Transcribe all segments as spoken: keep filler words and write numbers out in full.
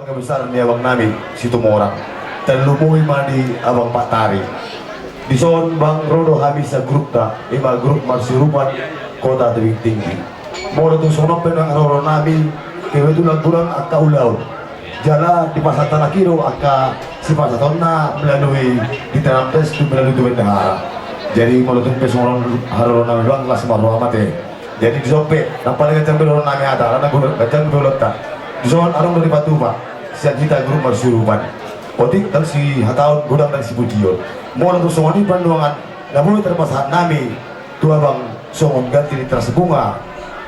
Besar ni abang nami Situmorang. Tarlumobi ma di abang Pak Tari. Dison bang ro do hami sagrupta, ima grup Marsiurupan Kota Tebing Tinggi. Molo tung songon on pe nang haroro nami, kebetulan godang angka ulaon. Jala dipasahat halak i do angka sipasahatonna melalui di Tenames tu melalui tu bendahara. Jadi molo tung pe songon on haroro nami bang las ma roha ma te. Jadi dison pe, na paling ganjang do dohonon nami hata, alana godang ganjang do dohononta. Dison adong do dipatupa sian hita grup Marsiurupan. Otik ndang sihataon, godang ndang sipujion. Molo tung songon i pandohangan na boi tarpasahat nami tu abang songon ganti ni teras bunga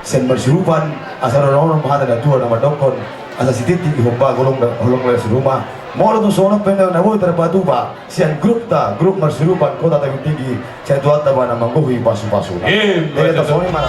sian Marsiurupan, asa dohonon ma hata ni na tua na mandokkon, asa sititi i hombar holong, holong las ni ruma. Molo tung songon on pe na boi tarpatupa sian grupta, grup Marsiurupan Kota Tebing Tinggi, sai Tuhanta ma na manggohi pasupasuna. Emma tutu. Songon i ma.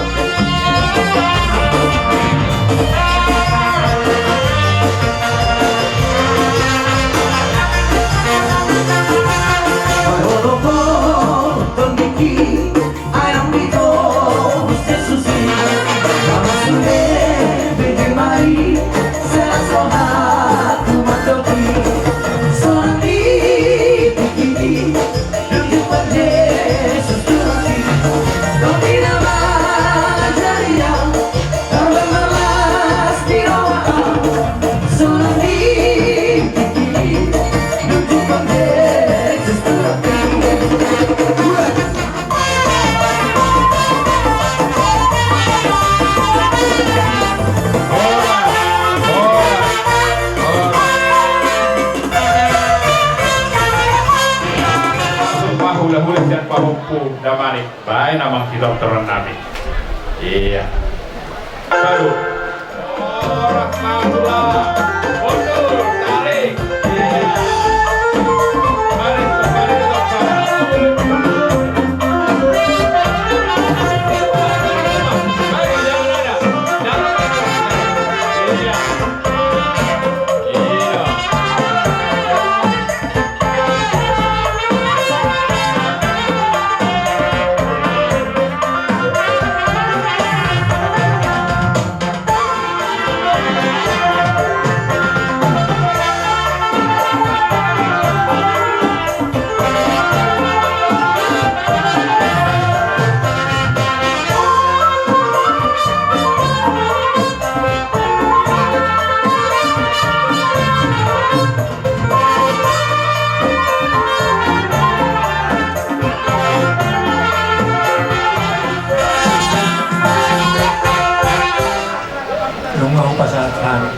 Pahulahula sian pahompu damanik. Baen amang hita, toran nami. Iya. Baru. Oh, rahmatullah. Mundur, tarik. Iya. Baris, baris, baris. Baris, jangan ada. Jangan ada. Iya. Iya. Nunga hupasahat hami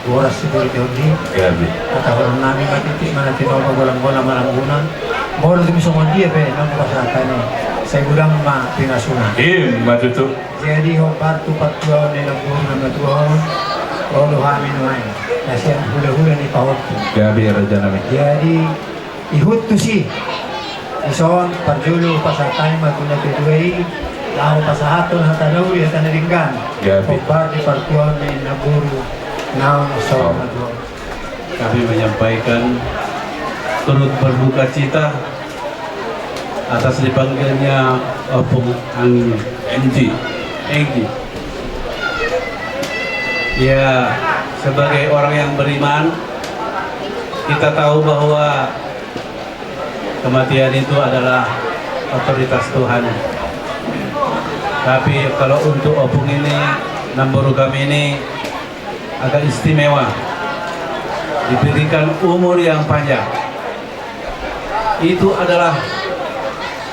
boras siburit ni ondi. Gabe. Hata holan nami ma titik ma na tinopa, golang-golang ma langguna. Molo tung songon dia pe nunga hupasahat hami, sai godang ma pinasuna. Emma tutu. Jadi hombar tu partuaon ni namboru na matua on, ro do hami nuaeng na sian hulahula ni pahompu. Gabe raja nami. Jadi ihut tusi, dison parjolo pasahat hami ma tu na tuatua i laho pasahathon hata na uli, hata na denggan. Gabe. Hombar di partuaon ni namboru naung songon matua on. Kami menyampaikan turut berduka cita atas dipanggilnya Opung Anggi, Enggi, Enggi. Ya, sebagai orang yang beriman, kita tahu bahwa kematian itu adalah otoritas Tuhan. Tapi kalau untuk Opung ini, namboru kami ini, agak istimewa, diberikan umur yang panjang. Itu adalah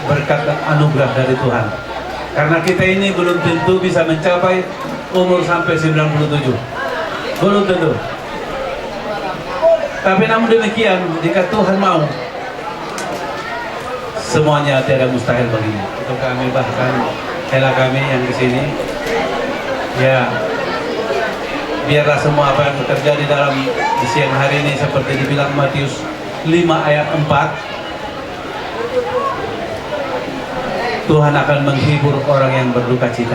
berkat dan anugerah dari Tuhan. Karena kita ini belum tentu bisa mencapai umur sampai sembilan puluh tujuh. Belum tentu. Tapi namun demikian, jika Tuhan mau, semuanya tiada mustahil baginya. Itu kami, bahkan hela kami yang di sini. Ya, biarlah semua apa yang terjadi dalam di siang hari ini seperti dibilang Matius lima ayat empat, Tuhan akan menghibur orang yang berduka cita.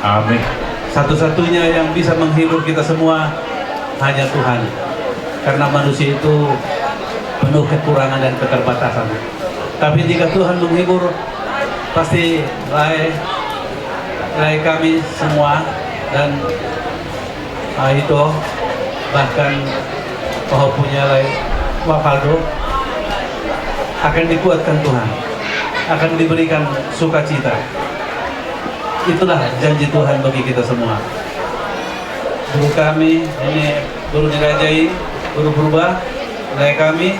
Amin. Satu-satunya yang bisa menghibur kita semua hanya Tuhan. Karena manusia itu penuh kekurangan dan keterbatasan. Tapi jika Tuhan menghibur, pasti lae, lae kami semua dan, ah, itu Bahkan pahompunya lae, Wak Faldo, akan dikuatkan Tuhan, akan diberikan sukacita. Itulah janji Tuhan bagi kita semua. Guru kami, ini guru ni raja i, guru Purba, lae kami,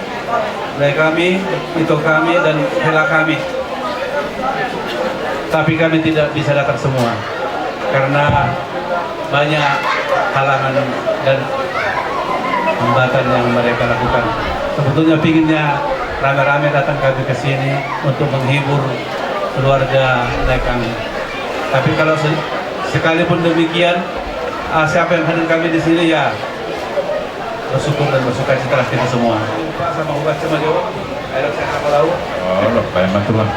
lae kami, ito kami, dan hela kami. Tapi kami tidak bisa datang semua karena banyak halangan dan hambatan yang mereka lakukan. Sebetulnya pinginnya rame-rame datang kami ke sini untuk menghibur keluarga lae kami. Tapi kalau se-, sekalipun demikian, ah, siapa yang hadir kami di sini, ya, bersyukur dan bersukacitalah kita semua. Pak, sama Ubat sama Jawa. Ayo, saya apa tahu? Oh, lo, Pak, emang tuh, Bang.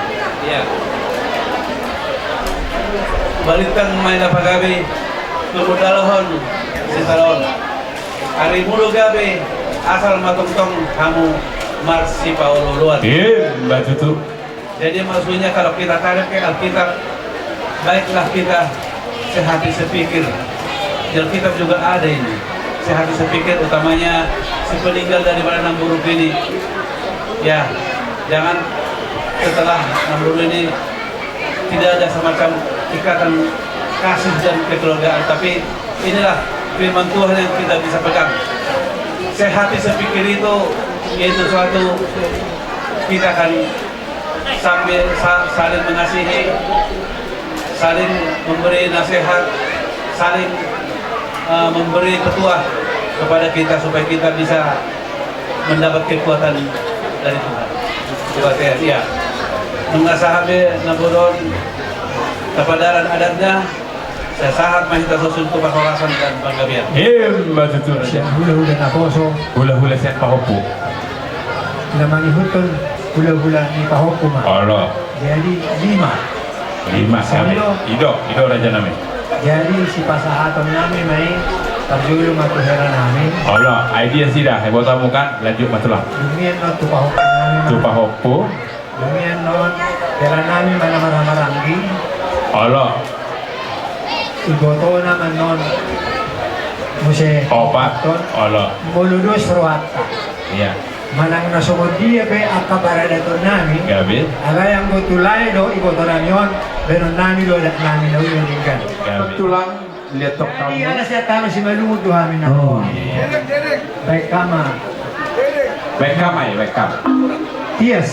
Iya. Balintang ma i na pagabe, tumundalhon sitaon. Arimu do gabe, asal ma tongtong hamu marsipaolooloan. Iya, Mbak Tutu. Jadi maksudnya kalau kita tarik ke Alkitab, baiklah kita sehati sepikir. Di Alkitab juga ada ini. Sehati sepikir, utamanya si peninggal daripada Namburuk ini. Ya, jangan setelah Namburuk ini tidak ada semacam ikatan kasih dan kekeluargaan, tapi inilah firman Tuhan yang kita bisa pegang. Sehati sepikir itu, yaitu suatu kita akan sambil sa-, saling mengasihi, saling memberi nasihat, saling, eh, memberi petuah kepada kita supaya kita bisa mendapat kekuatan dari Tuhan. Coba saya, iya. Nunga sahat be na bodo on, tapadalan adatna, Sahat ma hita sosun tu parhorasan dan panggabean. Ima tutu. Sian hulahula naposo. Hulahula sian pahompu. Na mangihuthon hulahula ni pahompu ma. Olo. Jadi lima. Lima. Songon i do. I do, i do raja nami. Jadi sipasahaton nami ma i, parjolo ma tu hela nami. Olo, ai dia sida, iboto hamu kan, lanjut ma tulang. Dung i annon tu pahompu nami ma. Tu pahompu. Dung i annon, hela nami ma na marhahamaranggi. Olo. Ibotona ma annon. Muse. Opat. Olo. Molo dos rohanta. Iya. Manang na songon dia pe angka paradaton nami. Gabe. Alai anggo tu lae dohot iboto nami on, baenon nami do adat nami na uli na denggan. Gabe. Tulang. Lihat tok kamu. Iya, na sian tano simalungun tu hami na. Oh. Baik kama. Baik kama ya, baik kama. Yes.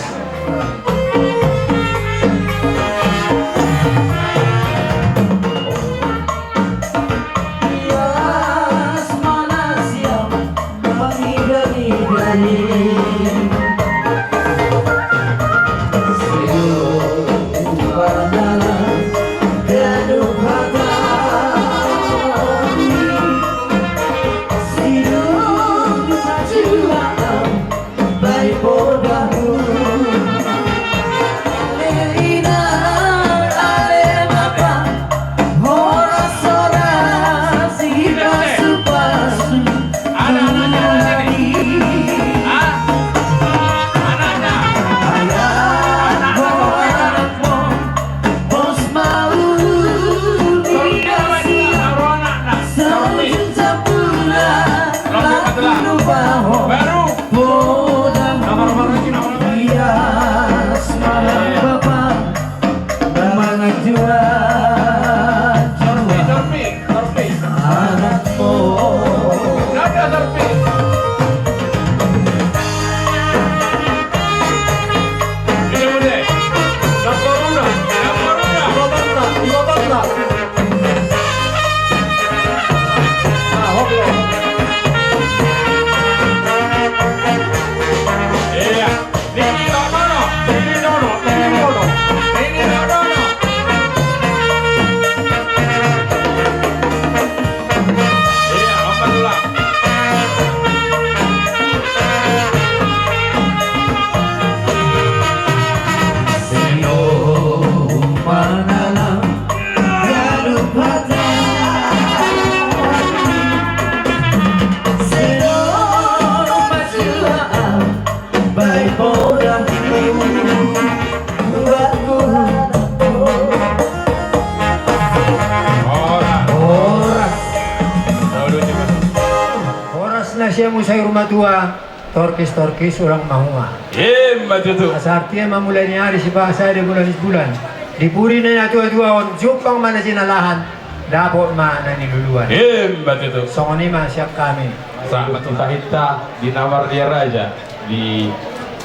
Na siamun sayur matua, torkis-torkis ulang mahua. Ima tutu. Asa artia ma mulai ni ari, sipaha sada bulan sibulan. Di pudi ni na tua-tua on, jumpang ma na jinalahan, dapot ma na niluluan. Ima tutu. Songon i ma sian hami. Sahat ma tu hita di na mardia raja, di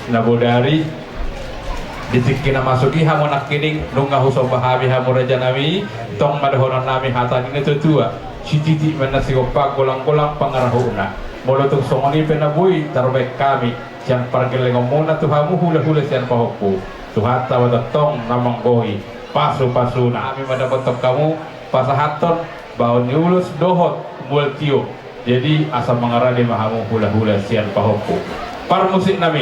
na bodari, di tingki na masuk i hamu nangkining, nunga husomba hami hamu raja nami, tong ma dohonon nami hata ni na tua-tua. Sititi ma na sigompa, golang-golang pangarahutna. Molo tung songon i pe na boi tarbaen hami sian pargellengonmuna tu hamu hula-hula sian pahompu, Tuhanta ma tongtong na manggohi pasu-pasuna. Hami mandapothon hamu pasahathon baon ni ulos dohot mual tio. Jadi asa mangarade ma hamu hula-hula sian pahompu. Parmusik nami,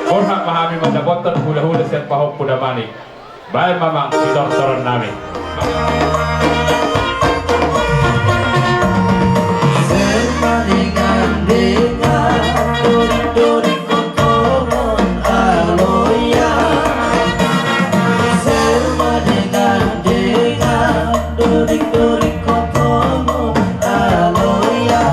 borhat ma hami mandapothon hula-hula sian pahompu Damanik. Baen ma amang sitortoron nami. Serma dengan dengar, dorik-dorik kotoron aloya. Serma dengan dengar, dorik-dorik kotoron aloya.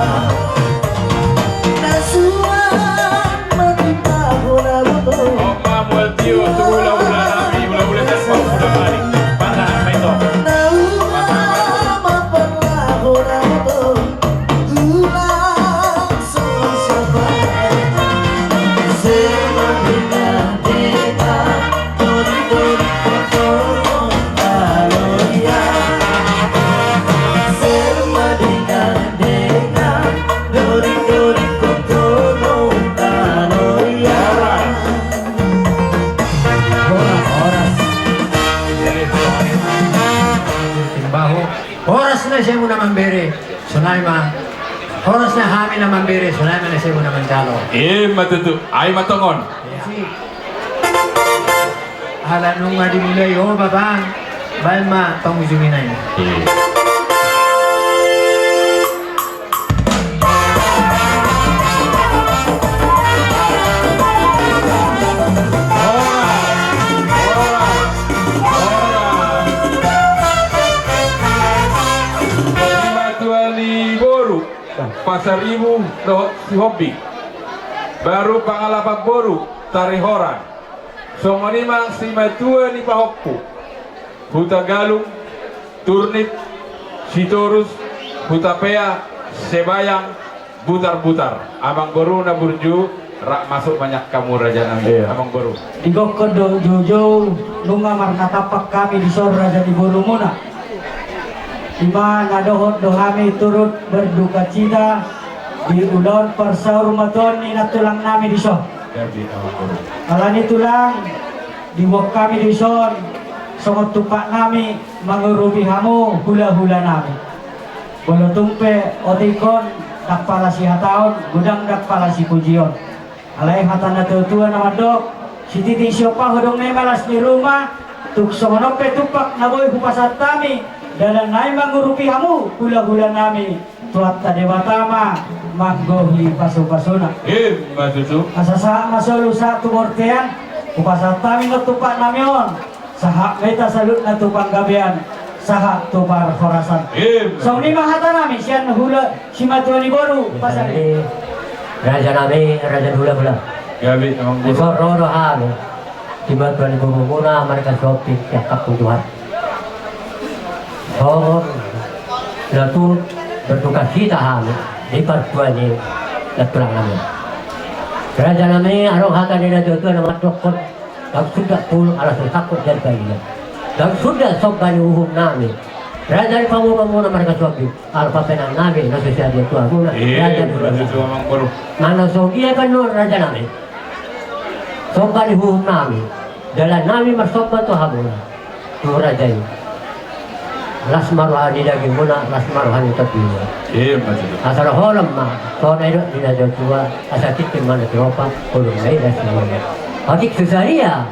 Na suan manitahon aboto. Oma mual tio tu hula-hula nami, hula-hula sian pahompu Damanik. Patahan ma ito. Na uma ma parlahon aboto. Ulang songon sabar. Serma dengan dengar. Horas, horas. Horas na siamun na mambere. Sonai ma. Horas na hami na mambere, sonai ma na siamun na manjalo. Ima tutu, ai ma tongon. Ala nunga dimulai ho bapa, baen ma pangujungina i. Simatua ni boru Pasaribu dohot Sihombing, baru pangalapan boru Tarihoran. Songon i ma simatua ni pahompu, Hutagalung, Turnip, Sitorus, Hutapea, Sebayang, Butarbutar. Amangboru na burju, rap masuk ma nian hamu raja nami. Amangboru. Digokhon do joujou, nunga marnatampak hami dison raja ni borumuna. Ima na dohot do hami turut berdukacita di ulaon parsaurmatuaon ni nantulang nami dison. Alani tulang, diboan hami dison songon tumpak nami mangurupi hamu hulahula nami. Molo tung pe otik on ndang pala sihataon, godang ndang pala sipujion. Alai hata na tuatua na mandok, sititi siompa ho dong na i ma las ni ruma. Tung songon on pe tumpak na boi hupasahat hami, dalan nami mangurupi hamu hulahula nami. Tuhanta Debata ma manggohi pasupasuna. Ima tutu. Asa sahat ma solu sahat tu bontean, hupasahat hami ma tumpak nami on. Sahat ma hita saluhutna tu panggabean, sahat tu parhorasan. Songon i ma hata nami sian hula simatua ni boru Pasaribu. Raja nami, raja ni hulahula. Gabe, amangboru. Dison ro do hami simatua ni borumuna marga Sihombing sian kampung Tuhan. Songon na turut berdukacita hami di partua ni nantulang nami. Raja nami, adong hata ni na tuatua na mandokkon, ndang suda pul ala so sangkot jari paida. Ndang suda somba ni uhum nami, raja ni pamoruonmuna marga Sihombing, ala pambahenan nami na so sian dia tu hamuna, raja ni hulahula. Ima tutu, amangboru. Manang songon dia pe nuaeng raja nami, somba ni uhum nami, dalan nami marsomba tu hamuna, tu raja i. Las ma roha ni dagingmuna, las ma roha ni tombimuna. Ima tutu. Asa dohonon ma, songon na nidok ni na tuatua, asa tingting ma na tinompa, holong ma i las ni roha. Otik tu sadia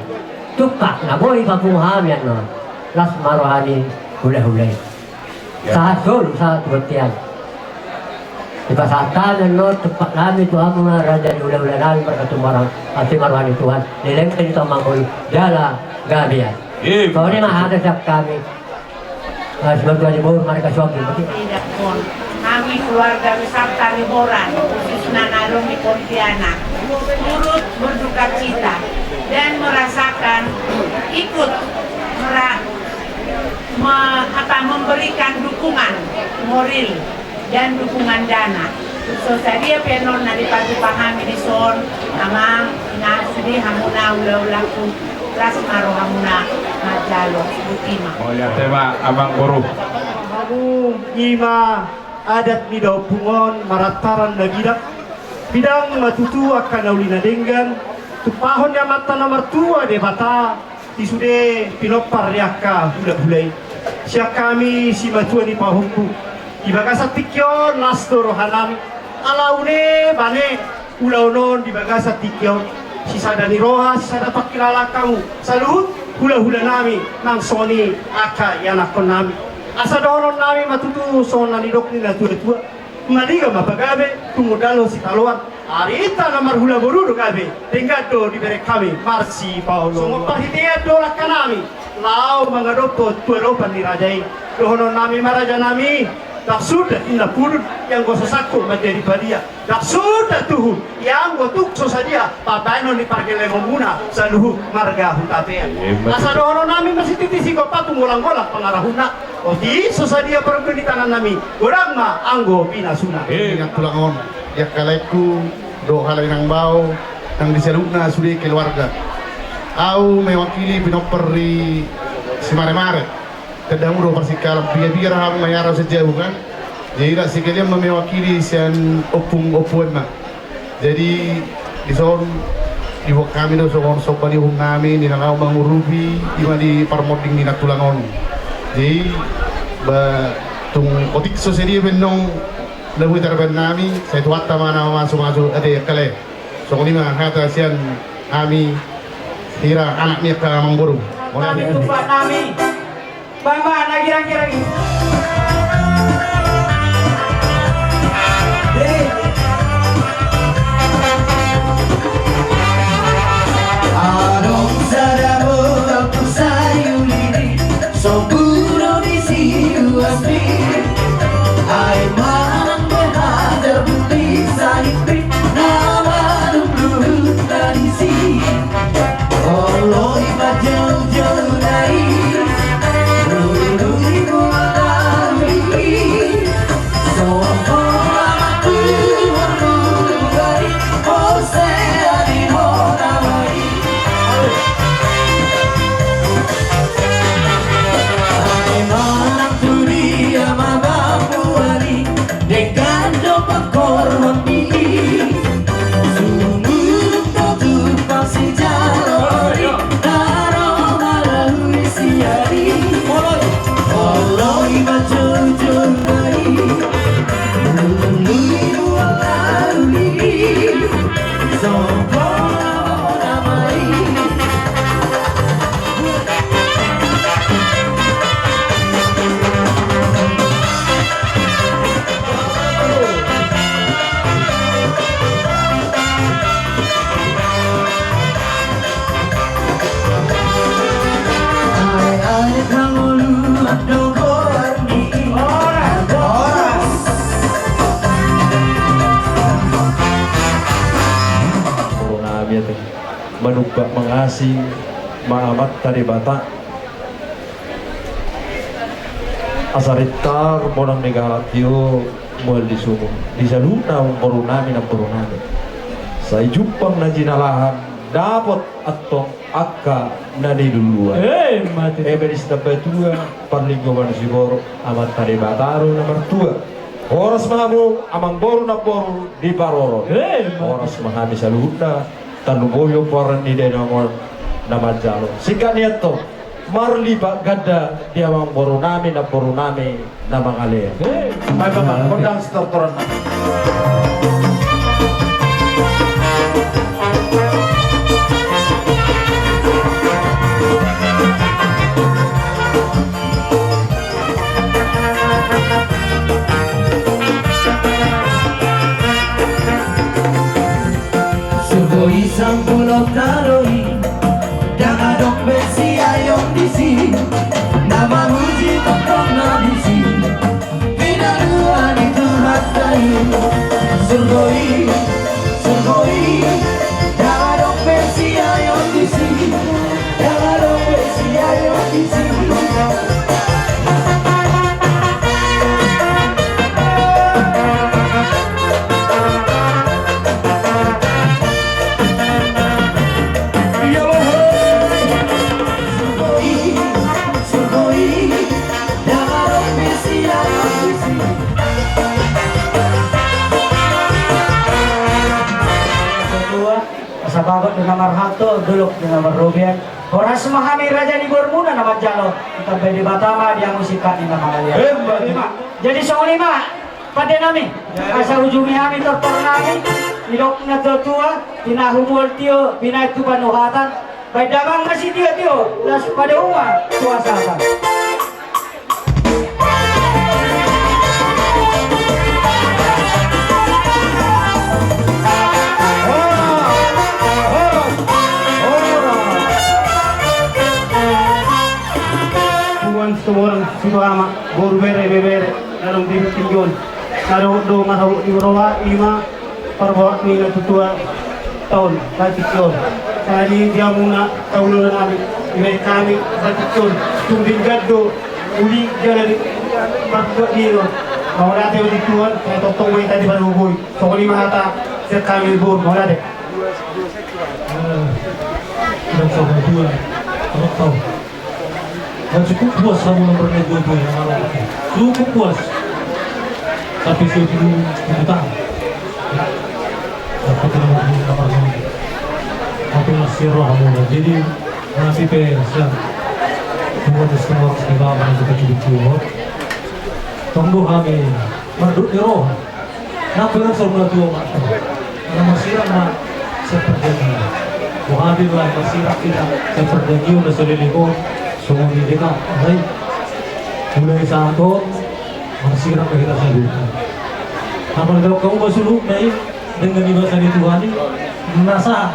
tumpak na boi papungu hami annon, las ma roha ni hulahula i. Sahat solu sahat tu bontean. Dipasahat hami annon tumpak nami tu hamuna raja ni hulahula nami marga Tumorang, asi ma roha ni Tuhan, dilengkai ni Tuhan mangolu jala gabe. Songon i ma hata sian hami. Simatua ni boru marga Sihombing. Hami Keluarga besar Tarihoran, khususnya na adong di Pontianak, turut berduka cita dan merasakan ikut mera-, me-, apa, memberikan dukungan moral dan dukungan dana. So sadia pe annon na dipatupa hami dison, amang, inang, sude hamuna hulahulangku, las ma rohamuna manjalo. Botima. Mauliate ma, amangboru. Hamu, ima adat ni daompung on marantaran na bidang. Bidang ma tutu angka na uli na denggan, tumpahon ni Amanta na martua Debata di sude pinompar ni angka hulahula i. Sian hami simatua ni pahompu, di bagasan tingki on las do rohanami, ala une bane ulaon on di bagasan tingki on. Sisada ni roha, sisada pangkilalaan hamu saluhut hulahulanami, nang songon i angka ianakkonnami. Asa dohononnami ma tutu songon na nidok ni natuatua: Maliga ma pagabe, tumundalhon sitadoan. Ari hita na marhula boru do gabe, denggan do dibereng hami marsipaolooloan. Songon parhitean do langkanami laho mangadophon tu adopan ni raja i. Dohononnami ma, rajanami, ndang suda inna pudun, ianggo so sangkut manjadi badia. Ndang suda tuhu, ianggo tung so sadia pambahenon ni pargellengonmuna saluhut marga Hutapea. Asa dohononnami ma: Sititi sigompa, tu golanggolang pangarahutna. Otik so sadia parungkil ni tangannami, godang ma anggo pinasuna. Inang tulang on, di angka laengku dohot halak inang bao nang di saluhutna sude keluarga. Ahu mewakili pinompar ni Simaremare. Tanda hamu do parsingkalan, piga-piga roha hamu, mahiara sian jabu kan. Jadi, halak sekalian ma mewakili sian ompung-ompunganna. Jadi, dison diboan hami do songon somba ni uhumnami, di na laho mangurupi, ima di parmonding ni inang tulang on. Jadi, ba, tung otik so sadia pe annon na boi tarbahen nami, sai Tuhanta ma na mamasumasu ate, angka lae. Songon i ma hata sian hami, hira anak ni angka amangboru. Nami, tumpaknami. Bang, bang, lagi, lagi, lagi. Adong sada boru tu saiuli, so buru di siuasmi. Ai manang behajar bukti saipi, nama dulu tradisi. Olo i ma joujou nai, ruru i mual na ruri. Sopo amak tu hormu bari, ose adi hona bari. Ai manang tu dia ma bambu ari, denggan do pangkorhon ni i. Sumurung do tumpang sijalo i, na ro mangalahi siari. Olo i ma joujou nai, ruru i mual na ruri. Sopo nama i. Manumpak mangasi ma Amanta Debata. Asa rintar monang ni galang tio mual di sumur, di saluhutna amangborunami, namborunami. Sai jumpang na jinalahan, dapot antong angka na niluluan. Eh, mate. Eme di sitambatua, parlinggoman siborok, Amanta Debata do na martua. Horas ma hamu amangboru namboru di parorot. Eh, mate. Horas ma hami saluhutna, tarlumobi pomparan ni dainang on na manjalo. Singkat ni antong, marlipat ganda di amangborunami namborunami na mangalean. Eh. Baen ma gondang sitortoran. Sungkun i sampulon tano i, ndang adong be siayon disi, na mamuji tongtong na disi. Pinaluan ni Tuhan Sabagot di na marhalto, dolok di na marrobean. Horas ma hami raja ni borumuna na manjalo, ditambai Debata ma di hamu singkat ni na mangalean. Emma. Jadi songon i ma pande nami, asa ujungi hami tortor nami. Didok na tua-tua, tinahu mual tio, binahen tu panuhatan. Baen damang ma sitio-tio, laos padomu ma tu hasahatan. Tuan Situmorang Situama, boru, bere, ibebere, na adong di tingki on. Na dohot do masa di roha, i ma parboak ni na tuatua taon, batik on. Jadi di hamuna, taulona nami, dibaen hami batik on. Tung denggan do uli jala di partuat ni on. Mauliate ma di Tuhan, sai tongtong ma hita dipagogoi. Songon i ma hata sian hami, boru, mauliate. Eh, dan sama dua, sama tahu. Nggak cukup puas kamu nomor dua puluh ya, malam. Cukup puas. Tapi saya dulu diputar. Dapat nomor dua, nomor dua. Tapi masih roh kamu. Jadi, nanti pe, siap. Dua belas nomor, kita akan kita cukup puas. Tunggu kami. Marduk di roh. Nang pe nang songon na tuatua ma. Nang marsirang ma sian parjolo. Boha do lae, marsirang hita sian parjolo na saleleng on. Songon i deka, alai mulai saat on marsirang ma hita saluhutna. Nang pe didok hamu ma saluhutna i, denggan ni basa ni Tuhan i, nasa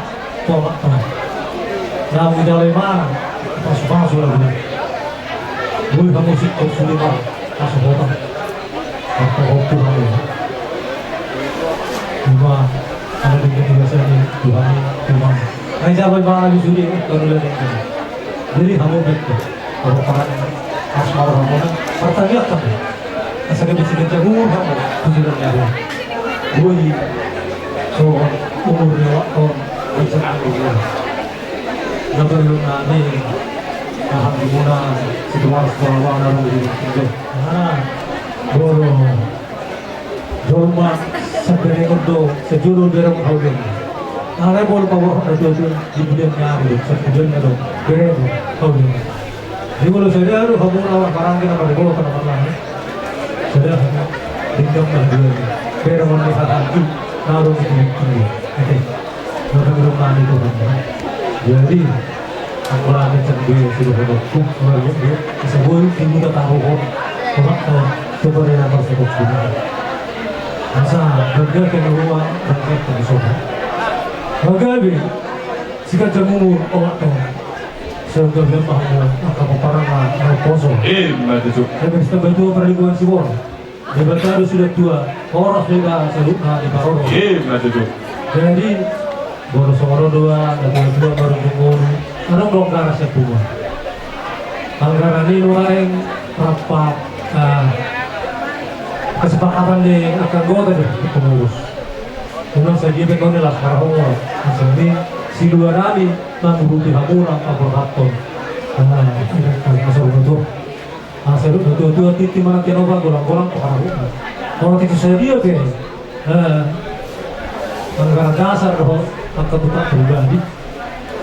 tu Ama Tuhan. Nang hujalo i ma, pasu-pasu laguna. Boi hamu singkop sude ma, pasu hotang. Apa hotu hamu? Ima, ada di ketiga sini, Tuhan, Tuhan. Ai siapa yang mana di sini? Kalau lihat ini. Jadi hamu betul. Kalau pakai asmara hamu na, pertanyaan kamu. Asa kami sini jago hamu. Tujuan jago. Boi. So, umur lewat tahun. Bisa ambil. Na perlu nami. Alhamdulillah. Situasi bawa na di. Nah, boru. Jolma saberengon do, sajolo berengon hau do. Alai molo paborhat na tuatua, di bulan ni ari do, sabulan na do, berengon hau do. Di molo sada do, hamu na maranggi na maribol, na marlahi. Sada, denggan na dua. Berengon ni hahanggi, na do di bulan ni ari. Oke. Nang adong nami Tuhan. Jadi, anggo nami cak dia sudah hebat. Tuh, luar biasa dia. Bisa boi, timu tak tahu kok. Coba tahu. Coba dia apa sih kok sudah. Masa, bangga ke rumah, bangga ke sono. Bangga be. Sikat jamu, omak tahu. Semoga dia paham, angka paparan, angka poso. Eh, mati tu. Tapi setelah itu, perlingkungan si Bor. Debata do sudah tua, horas do iba saluhutna diparorot. Ima tutu. Jadi, boru songon on do, na tua-tua baru jumuru, adong do anggaran sian punguan. Anggaran i nuaeng rap, ah, kesepakatan ni angka anggota di pengurus. Unang sadia pe kau ni las marhongor, maksudni, siluanami mangurupi hamu na paborhathon. Ah, masa betul. Asa do tuatua tintin manang tinopa golang-golang tu harahuta. Molo tintin sadia pe, eh, anggaran dasar dohot angka tutak pribadi.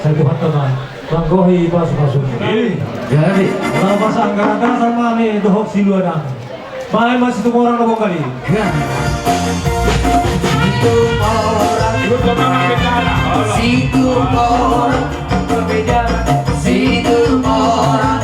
Sai Tuhanta ma manggohi pasu-pasu. Jadi. Molo pas anggaran dasar ma ni dohot siluanami. Baen ma Situmorang na bongkal i. Ya. Situmorang. Situmorang.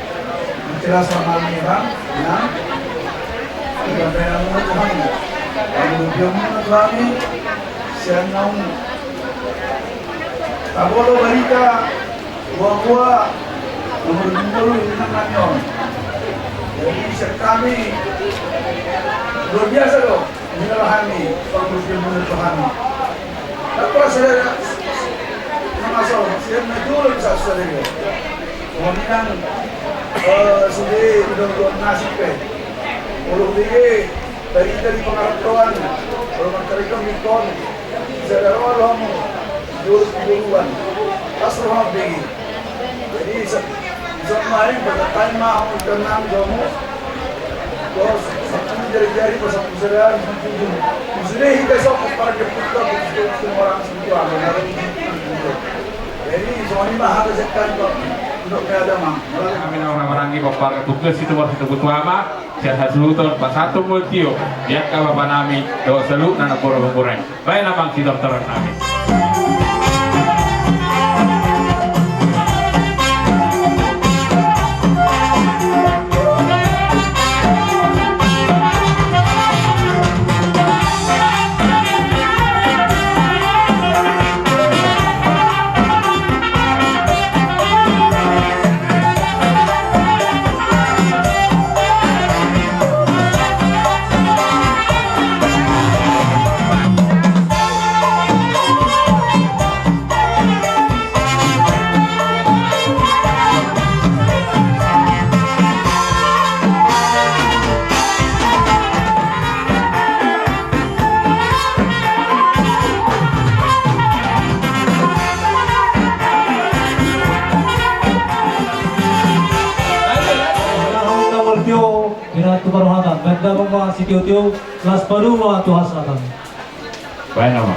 Jelas sama ni bang, nah. Tidak ada yang mau Tuhan. Kalau dia mau Tuhan ni, siapa yang mau? Tabolo barita, buah-buah, nomor dua puluh lima nanion. Jadi siap kami luar biasa loh. Inilah hani, pengurus yang benar Tuhan. Tak pernah saya nama soal, saya menjual bisa saudara. Kemudian eh sudah udah udah nasib pe. Kalau dia dari dari pengarap Tuhan, kalau menceritakan mikon, bisa ada roh rohmu, jual keburuan, pas roh begi. Jadi, sa-, sa-, main, pagkatain ma, aku tenang, kamu. Bos, aku jari-jari, pas aku sadar, aku tujuh. Sudah, kita sok, para jemput, kita, kita, kita, orang semua, orang semua. Jadi, soalnya mah, harus sekarang, kok, untuk keadaan, Mang. Kami na orang maranggi, para tugas itu, harus itu butuh ama, sihat hasuhuton, pas satu multio, ya, kalau panami, dosa lu, nana, pura-pura. Baen amang sitortoron nami. Ira tu barohatan, benda mama sitio-tio, las palu ma tu hasatan. Baen nama.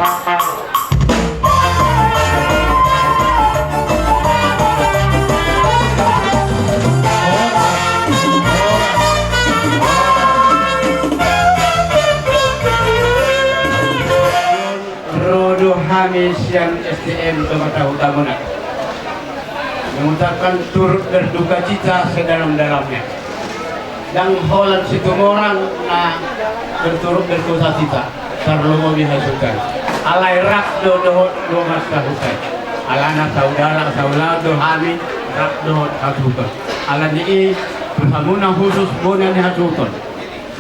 Ro do hami sian S D M Tonga Tahu Tabonak. Mengucapkan turut berduka cita sedalam-dalamnya. Ndang holan situmorang na berturut berduka cita, tarlumobi hasuhuton. Alai rap do dohot dongan sahuta i. Alana saudara saulaon do hami rap dohot hasuhuton. Alani i tu hamuna khusus bona ni hasuhuton.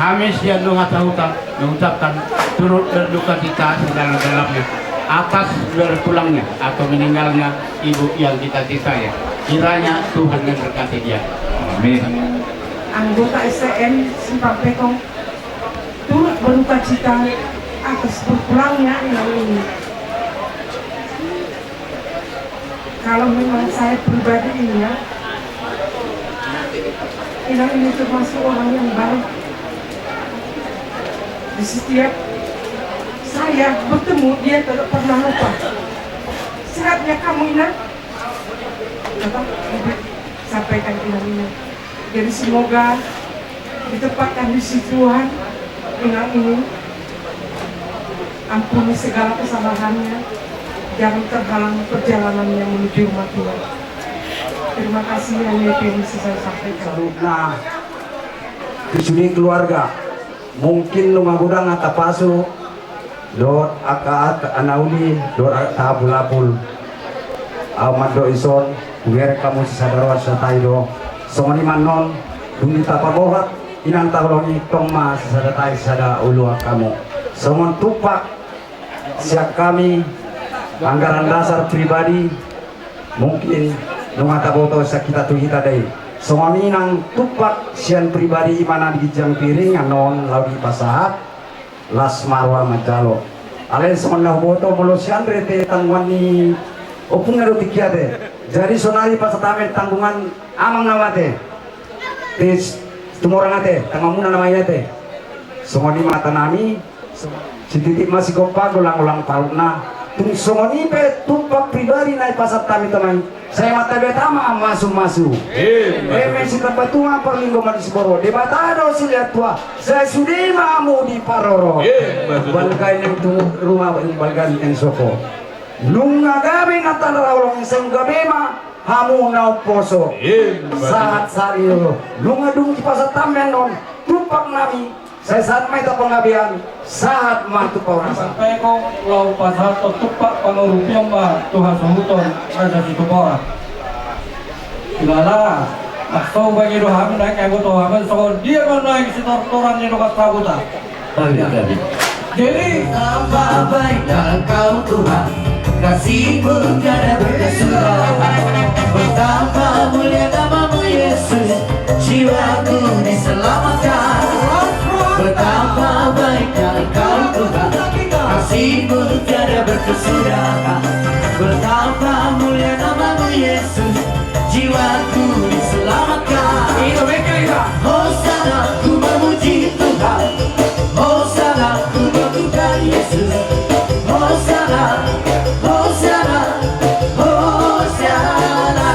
Hami sian dongan sahuta mengucapkan turut berduka cita sedalam-dalamnya atas berpulangnya atau meninggalnya ibu yang kita cintai. Kiranya Tuhan memberkati dia. Amin. Anggota S T M Simpang Pekong turut berduka cita atas berpulangnya inang ini. Kalau memang saya pribadi ini ya, inang ini termasuk orang yang baik. Di setiap saya bertemu, dia tidak pernah lupa. Sehatnya kamu, inang? Apa? Sampaikan inang ini. Jadi semoga ditempatkan di sisi Tuhan inang ini. Ampuni segala kesalahannya. Jangan terhalang perjalanannya menuju rumah Tuhan. Terima kasih, hanya itu yang bisa saya sampaikan. Saluhutna tu sude keluarga. Mungkin nunga godang hata pasu dohot angka, angka na uli dohot angka apul-apul. Ahu mandok dison, hubereng hamu sisada roha sisada tahi do. Songon i ma annon, dung i tapabohot inang ta holong i, tong ma sisada tahi sisada uluan hamu. Songon tumpak sian hami, anggaran dasar pribadi, mungkin nunga taboto sian hita tu hita do i. Songon i nang tumpak sian pribadi, i ma na di ginjang piring annon laho dipasahat las ma roha manjalo. Alai songon na huboto, molo sian rete tanggungan ni ompungna do tingki ate. Jadi sonari pasahat hami tanggungan amang na mate. Tes tumorang ate, tanggunganmuna na mate. Songon i ma hata nami. Sititi ma sigompa, golang-golang pahutna. Tung songon i pe tumpak pribadi na dipasahat hami tu amang i, sai ma tabe tama masu-masu. Eme sitamba tua parlinggoman ni siborok, Debata do silehon tua, sai sude ma hamu diparorot. Balga i nang tu ruma, balga i nang sopo. Nunga gabe na tanda holong i, sai gabe ma hamu na umposo. Sahat-sahat i do. Nunga dung dipasahat hami annon tumpak nami, sai sahat ma hita panggabean, sahat ma tu parhorasan. Sampaion laho pasahat tumpak pangurupion ma tu hasuhuton Raja Situmorang. Jala, maksud bagi do hami naeng, anggo tu hami songon dia ma naeng sitortoran ni dongan sahuta. Jadi, bertambah baiklah Engkau Tuhan, kasih-Mu tiada berkesudahan. Bertambah mulia nama-Mu Yesus, jiwaku diselamatkan. Bertambah baiklah Engkau Tuhan, kasih-Mu tiada berkesudahan. Bertambah mulia nama-Mu Yesus, jiwaku diselamatkan. Hosana, ku memuji Tuhan. Hosana, ku memuji Yesus. Hosana, Hosana, Hosana.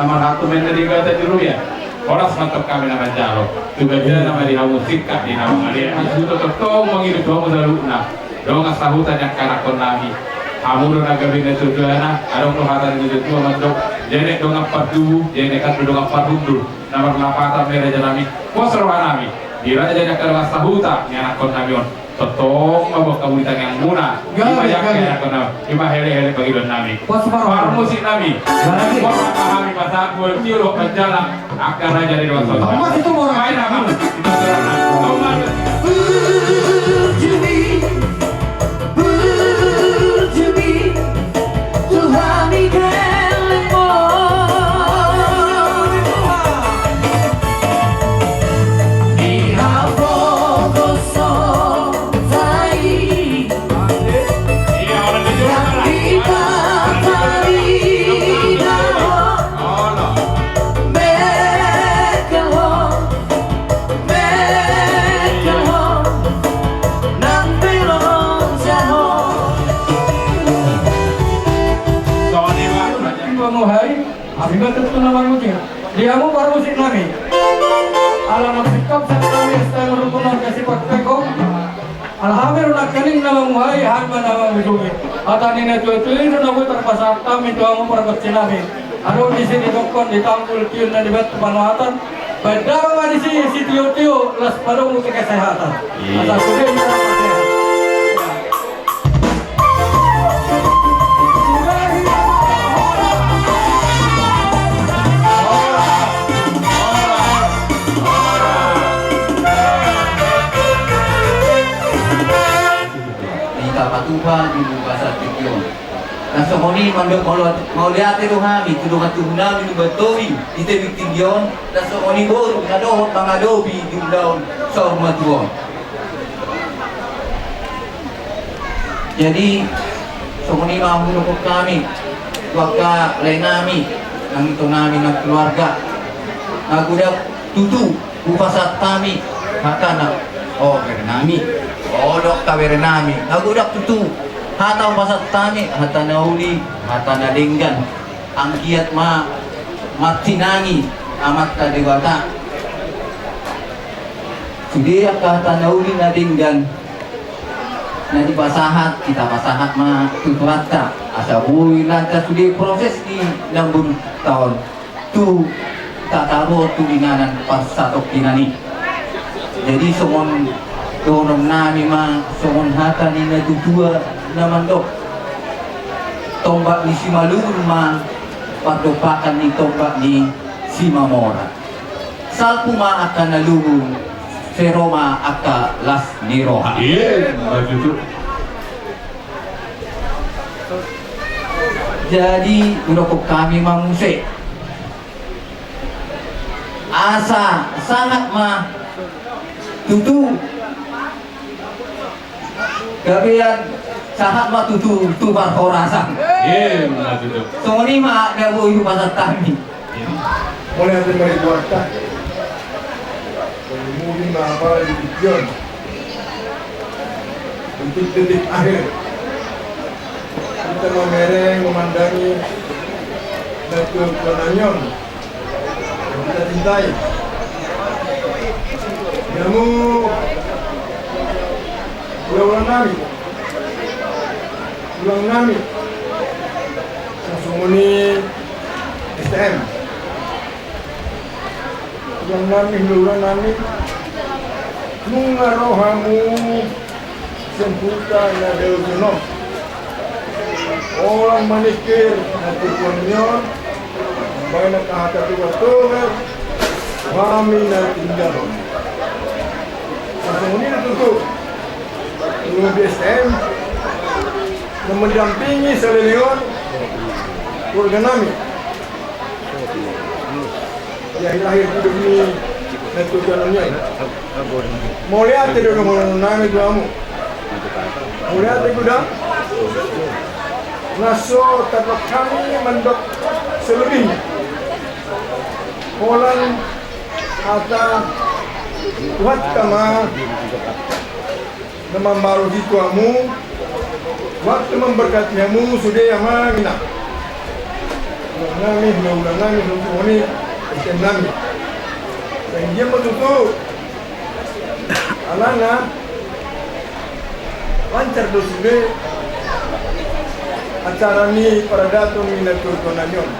Na marhata ma inna di gata di rubia. Horas ma antong hami na manjalo. Tu gata nama di hamu singkat di nama ngaliat. Hasuhuton tongtong mangido tu hamu saluhutna. Dongan sahuta ni angka anakkon nami. Hamu do na gabe na tujuanna. Adong do hata ni tujuan mandok. Jenek dongan partubu, jenek hata dongan parhundul. Na marlapatan ma i raja nami. Pos roha nami. Di raja ni angka dongan sahuta ni anakkon nami on. Tongtong ma buat hamu di tangiangmuna. Ima jangke anakkon nami. Ima hele-hele pangidoan nami. Parmusik nami. Buat ma hami pasahat buat tiur buat manjala. Angka raja di luar sana. Main nama. Berjudi, berjudi. Tuhan i kelemo. Di hapogoso tai. Yang di patani daho. Bekel ho. Bekel ho. Nang belong jaho. Songon i ma. Songon i ma. Hami ma tutu na marmusik. Di hamu parmusik nami. Ala na singkop sangkap nami, S T M Rukun Marga Sipat Peko. Ala hami do nangkaning na mamuhai, hami ma na mamujungi. Hata ni na tuatua i do na boi tarpasahat hami tu hamu pargonsi nami. Adong disi didokkon di tanggul tiun na di batu panuhatan. Baen damang ma disi sitiotio las padomu tu kesehatan. Asa sude ma sehat. Di tapatupa di basa tinggi on. Na songon i mandok mauliate do hami tu dongan tubu nami Lumban Tobing di tebing tinggi on. Na songon i boru na dohot mangadopi di ulaon saur matua on. Jadi songon i ma hudokkon hami tu angka lae nami nang ito nami nang keluarga. Na godang tutu hupasahat hami hata na, o bere nami, o do angka bere nami, na godang tutu hata hupasahat hami, hata na uli, hata na denggan. Anggiat ma martinangi Amanta Debata. Sude angka hata na uli na denggan na dipasahat, hita pasahat ma tu Tuhanta asa boi lancar sude proses ni namborunta on tu tataru tu inganan parsatongkinan i. Jadi songon dohonon nami ma songon hata ni natuatua na mandok, tombak ni Simalungun ma pardompakan ni tombak ni Simamora. Salpu ma angka na luhut, sai ro ma angka las ni roha. Ima tutu. Jadi hudokkon hami ma muse asa sahat ma tutu gabean, sahat ma tutu tu parhorasan. Ima tutu. Songon i ma na boi hupasahat hami. Mauliate ma di Tuhanta. Muli ma apala di tingki on. Untuk detik akhir kita mamereng, memandangi natuatua nami on yang kita cintai. Namu, ulaon nami, tulang nami, songon i S T M. Tulang nami, hula-hula nami, nunga ro hamu sian huta na dao tonga on. Holan maningkir na tujuan ni on, baen angka hata tuka-tuka, hami na tinggal on. Songon i na tutu, di S T M, na mendampingi saleleng on, keluarga nami. Di akhir-akhir hidup ni natuatua nami on. Mauliate do dohonon nami tu hamu. Mauliate godang. Na so tardok hami mandok selebihna. Holan hata Tuhanta ma na mambarusi tu hamu, waktu memberkati hamu sude amang inang. Nami, hulahula nami, hulahula nami, Kristen nami. Sai dia ma tutu. Alana lancar do sude acara ni paradaton ni natuatua nami on.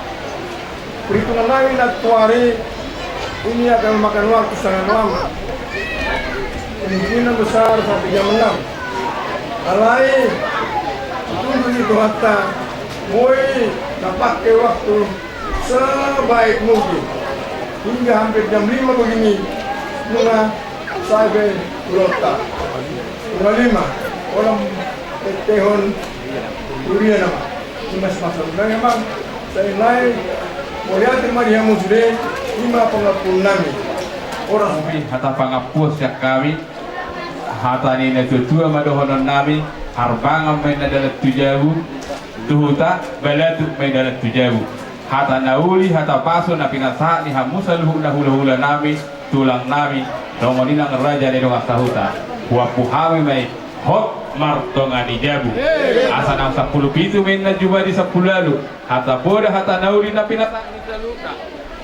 Perhitungan nami na tuari ini akan memakan waktu sangat lama. Kemungkinan besar sampai jam enam. Alai, tunggu di Tuhanta, boi na pake waktu sebaik mungkin. Hingga hampir jam lima begini, nunga sae be ulaonta. Nunga lima, olam tetehon huria nama. Imas masa undang emang, sai nai, mauliate ma di hamu sude, ima pangapul nami. Oras. Hata pangapuan sian hami, hata ni natuatua ma dohonon nami, harbangan ma inna dalan tu jabu, tu huta, balatuk ma inna dalan tu jabu. Hata na uli, hata pasu na pinasahat ni hamu saluhutna hulahula nami, tulang nami, songon i nang raja ni dongan sahuta. Huampu hami ma i hot martonga ni jabu. Asa naung sampulu pitu ma inna jumadi sampulu ualu. Hata poda hata na uli na pinasahat ni saluhutna.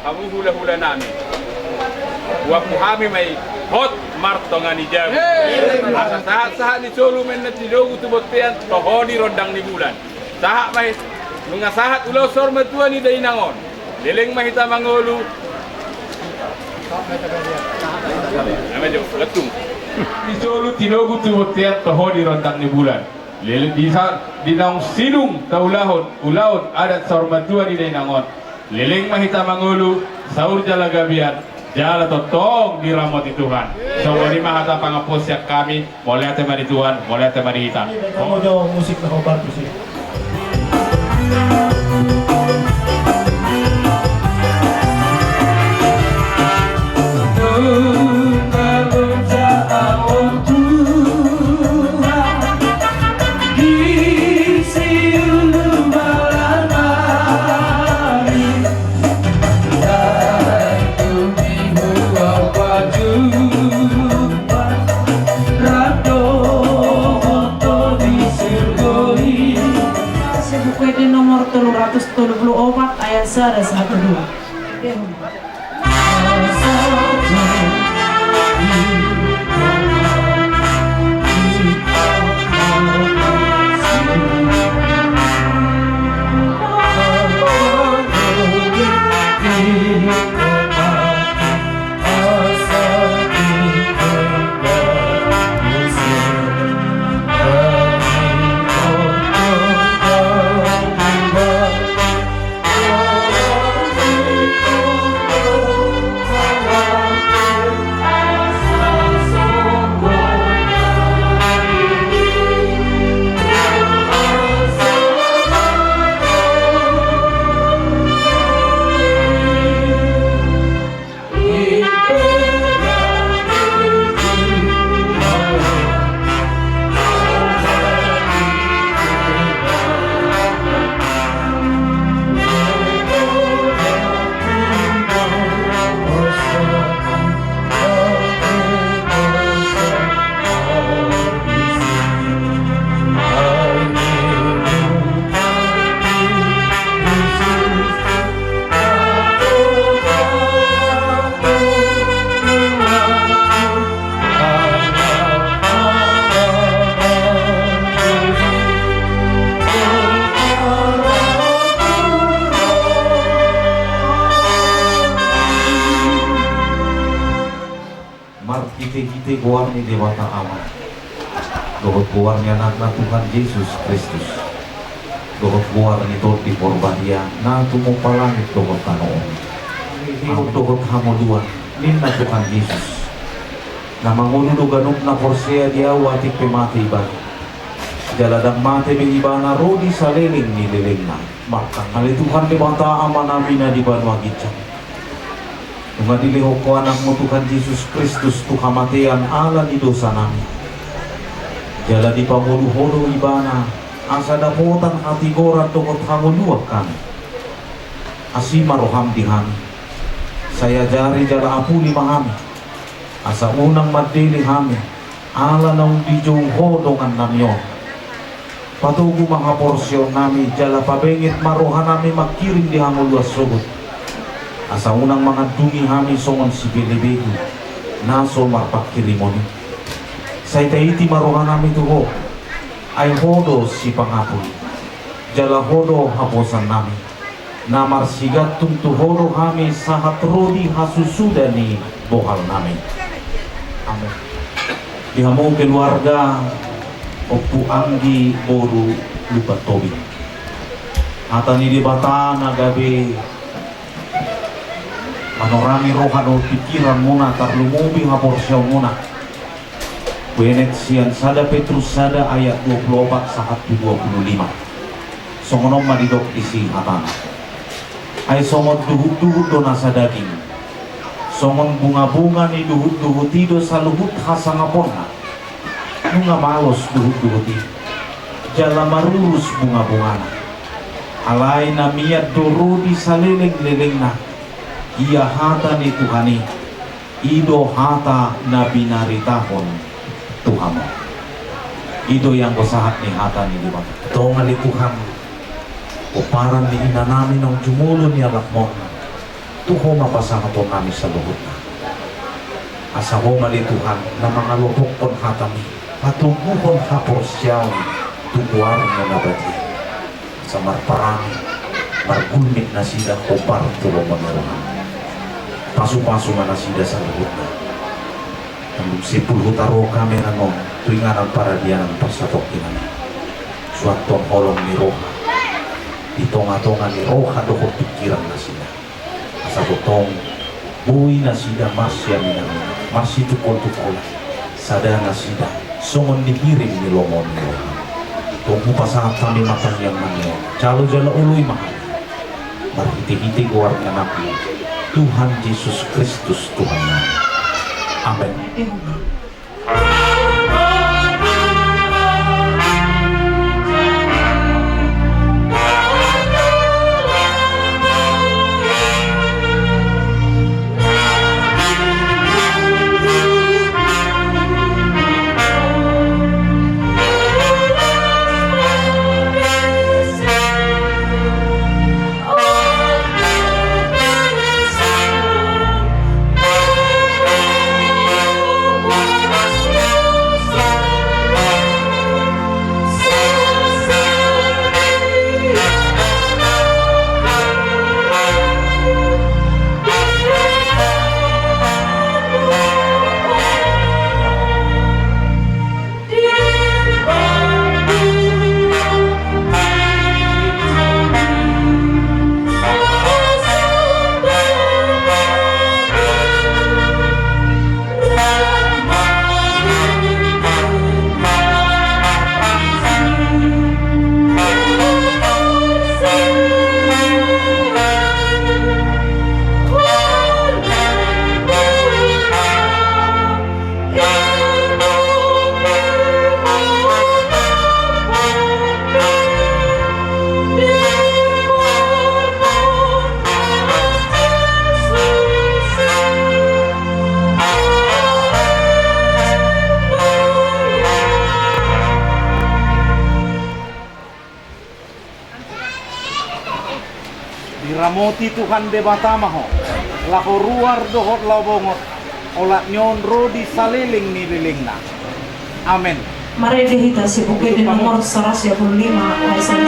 Hamu hulahula nami. Huampu hami ma i hot martonga ni jabu. Asa sahat-sahat ni solu ma inna tinogu tu bontean toho di rondang ni bulan. Sahat ma i, nunga sahat ulaon saur matua ni dainang on. Leleng ma hita mangolu. Ama jo, letung. Ni solu tinogu tu bontean toho di rondang ni bulan. Leleng di sa-, di naung sidung taulahon ulaon adat saur matua ni dainang on. Leleng ma hita mangolu, saur jala gabean, jala tongtong diramoti Tuhan. Songon i ma hata pangapuan sian hami, mauliate ma di Tuhan, mauliate ma di hita. Kamu jo musik na hombar tusi. Buku Ende nomor tolu ratus tolu pulu opat ayat sada sahat tu dua. Marhitehite goar ni Debata Ama, dohot goar ni Anakna Tuhan Jesus Kristus, dohot goar ni Tondi Porbadia na tumompa langit dohot tano on, dohot hangoluan ninna Tuhan Jesus, na mangolu do ganup na porsea di Ahu atik pe mate ibana, jala ndang mate be ibana ro di saleleng ni lelengna. Martangiang ma ale Tuhan Debata Amanami na di banua ginjang. Nunga dilehon Ho Anakmu Tuhan Jesus Kristus tu hamatean ala ni dosanami. Jala dipangolu Ho do Ibana, asa dapotan hatigoran dohot hangoluan hami. Asi ma roham di hami. Sai ajari jala apuli ma hami. Asa unang mandele hami, ala naung dijou Ho dongannami on. Patogu ma haporseaonnami jala pabenget ma rohanami mangkirim di hangoluan sogot, asa unang mangandungi hami songon sipelebegu na so marpangkirimon i. Sai taiti ma rohanami tu Ho, ai Ho do sipangapul, jala Ho do haposannami, na marsigantung tu Ho do hami sahat ro di hasusuda ni bohalnami. Amen. Di hamu keluarga, ompu, anggi, boru, Lumban Tobing, hata ni Debata na gabe manorangi roha dohot pingkiranmuna, tarlumobi haporseaonmuna. Huenongi sian sada Petrus sada ayat dua pulu opat sahat tu dua pulu lima. Songon on ma didok disi hatana: Ai songon duhutduhut do nasa daging, songon bungabunga ni duhutduhut i do saluhut hasangaponna. Nunga malos duhutduhut i, jala marurus bungabungana. Alai na mian do ro di salelenglelengna, ia hata ni Tuhan i. I do hata na binaritahon tu hamu. I do ianggo sahat ni hata ni Debata. Antong ale Tuhan, pomparan ni inanami naung jumolo nialapmon, tu Ho ma pasahatonnami saluhutna. Asa Ho ma ale Tuhan na mangalopokkon hatami, patoguhon haporseaon tu goarmu na badia. Asa marparange, margulmit nasida hombar tu lomo ni roham. Pasupasu ma nasida saluhutna. Dung simpul huta ro hami annon tu inganan paradianan parsatongkinan i, suanhon holong ni roha di tongatonga ni roha dohot pingkiran nasida. Asa tongtong boi nasida marsiaminaminan, marsitungkoltungkolan, sada nasida songon nihirim ni lomo ni roham. Tong hupasahat hami ma tangiangnami on, jalo jala oloi ma hami marhitehite goar ni Anakmu, Tuhan Jesus Kristus Tuhannami. Amen. Diramoti Tuhan Debata ma ho, laho ruar dohot laho bongot, olat ni on ro di saleleng ni lelengna. Amen. Marende hita sian Buku Ende nomor saratus dua pulu lima, ayat sada.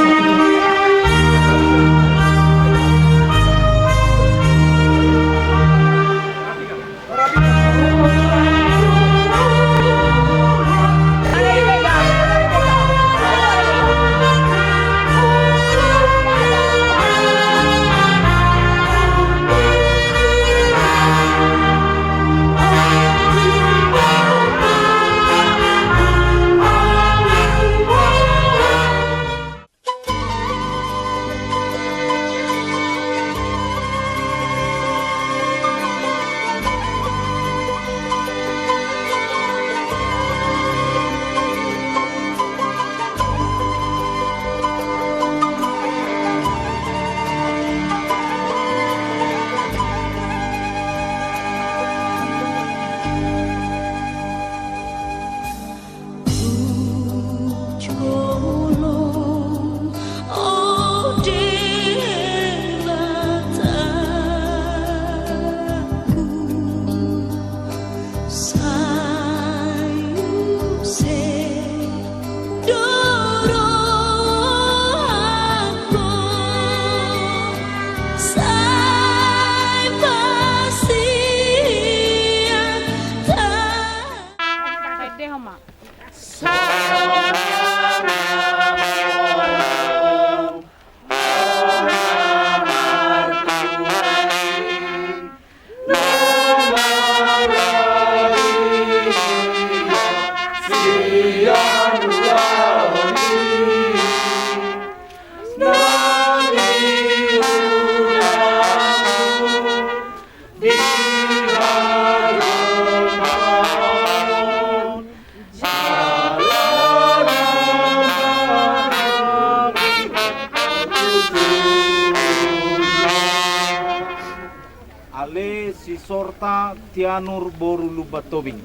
Sisorta Tianur boru Lumban Tobing.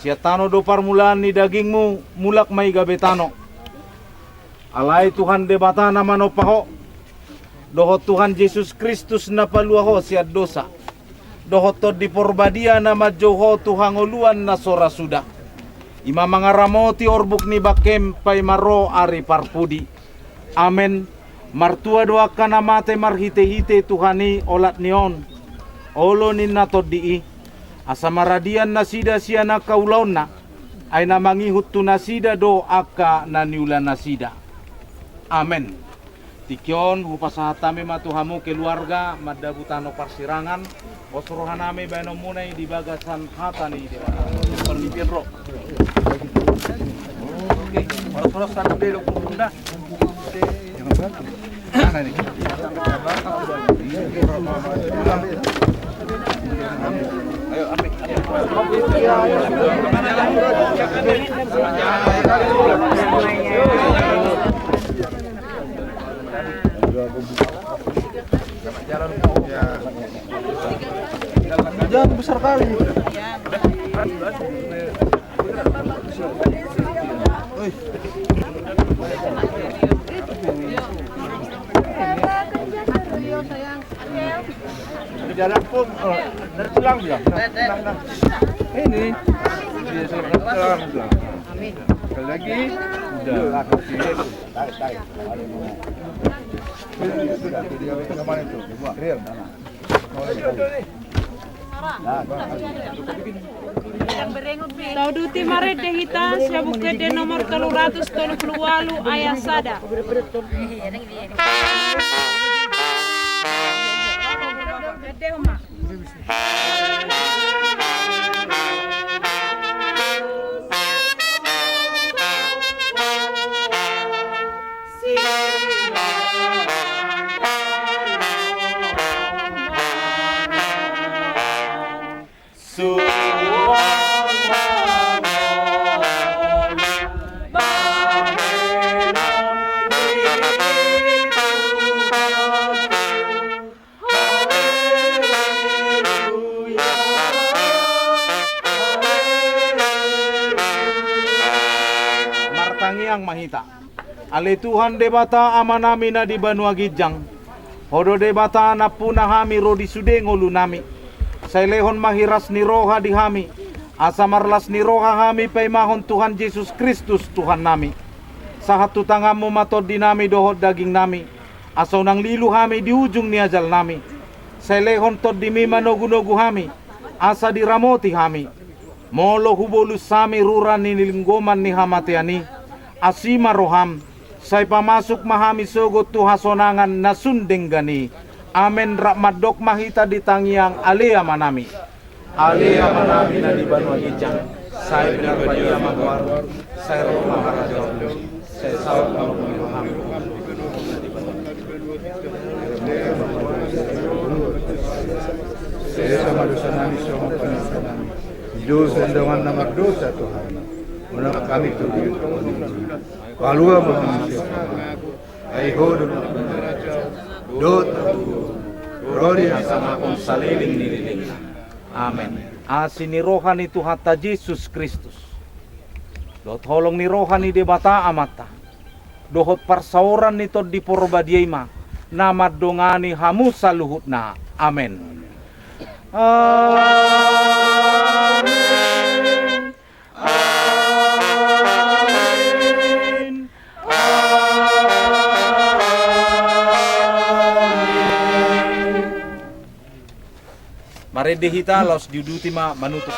Sian tano do parmulaan ni dagingmu, mulak ma i gabe tano. Alai Tuhan Debata na manompa ho, dohot Tuhan Jesus Kristus na palua ho sian dosa, dohot Tondi Porbadia na manjou ho tu hangoluan na so ra suda, i ma mangaramoti orbuk ni bangkem paima ro ari parpudi. Amen. Martua do angka na mate marhitehite Tuhan i olat ni on, olo ninna Tondi i, asa maradian nasida sian angka ulaonna, ai na mangihut tu nasida do angka na niula nasida. Amen. Tingki on hupasahat hami ma tu hamu keluarga mandabu tano parsirangan. Pos rohanami baenonmuna i di bagasan hata ni Debata. Parlipian ro. Oke, horas-horas, satu deh, dua puluh bunda. Ayo, ambil. Jangan besar kali. Oi. Jalan pun, oh, dari tulang dia. Nah, nah, nah. Ini. Dia selamat datang, bilang. Sekali lagi. Udah. Tarik, tarik. Sudah, sudah. Dia ke mana itu? Real. Tauduti marende hita sian Buku Ende nomor tolu ratus tolu pulu ualu ayat sada. Martangiang ma hita. Ale Tuhan Debata Amanami na di banua ginjang, Ho do Debata nampuna hami ro di sude ngolunami. Sai lehon ma hiras ni roha di hami, asa marlas ni roha hami paimahon Tuhan Jesus Kristus Tuhannami. Sahat tu tanganmu ma tondinami dohot dagingnami, asa unang lilu hami di ujung ni ajalnami. Sai lehon tondimi manogunogu hami, asa diramoti hami. Molo hubolus hami rura ni linggoman ni hamatean i, asi ma roham, sai pamasuk ma hami sogot tu hasonangan na sun denggan i. Amen. Rap mandok ma hita di tangiang Ale Amanami. Ale Amanami na di banua ginjang, sai pinarbadia ma goarmu, sai ro ma harajaonmu, sai saut ma lomo ni roham. Sesa ma dosanami songon panesanami di dosa ni dongan na mardosa tu hami. Unang hami togihon tu tondimu. Palua ma hami sian pangago. Ai Ho do nampuna harajaon dohot hangoluan, ro di hasangapon saleleng ni lelengna. Amen. Asi ni roha ni Tuhanta Jesus Kristus, dohot holong ni roha ni Debata Amanta, dohot parsaoran ni Tondi Porbadia i ma na mandongani hamu saluhutna. Amen. Amen. Amen. Amen. Marende hita, laos diuduti ma manutup.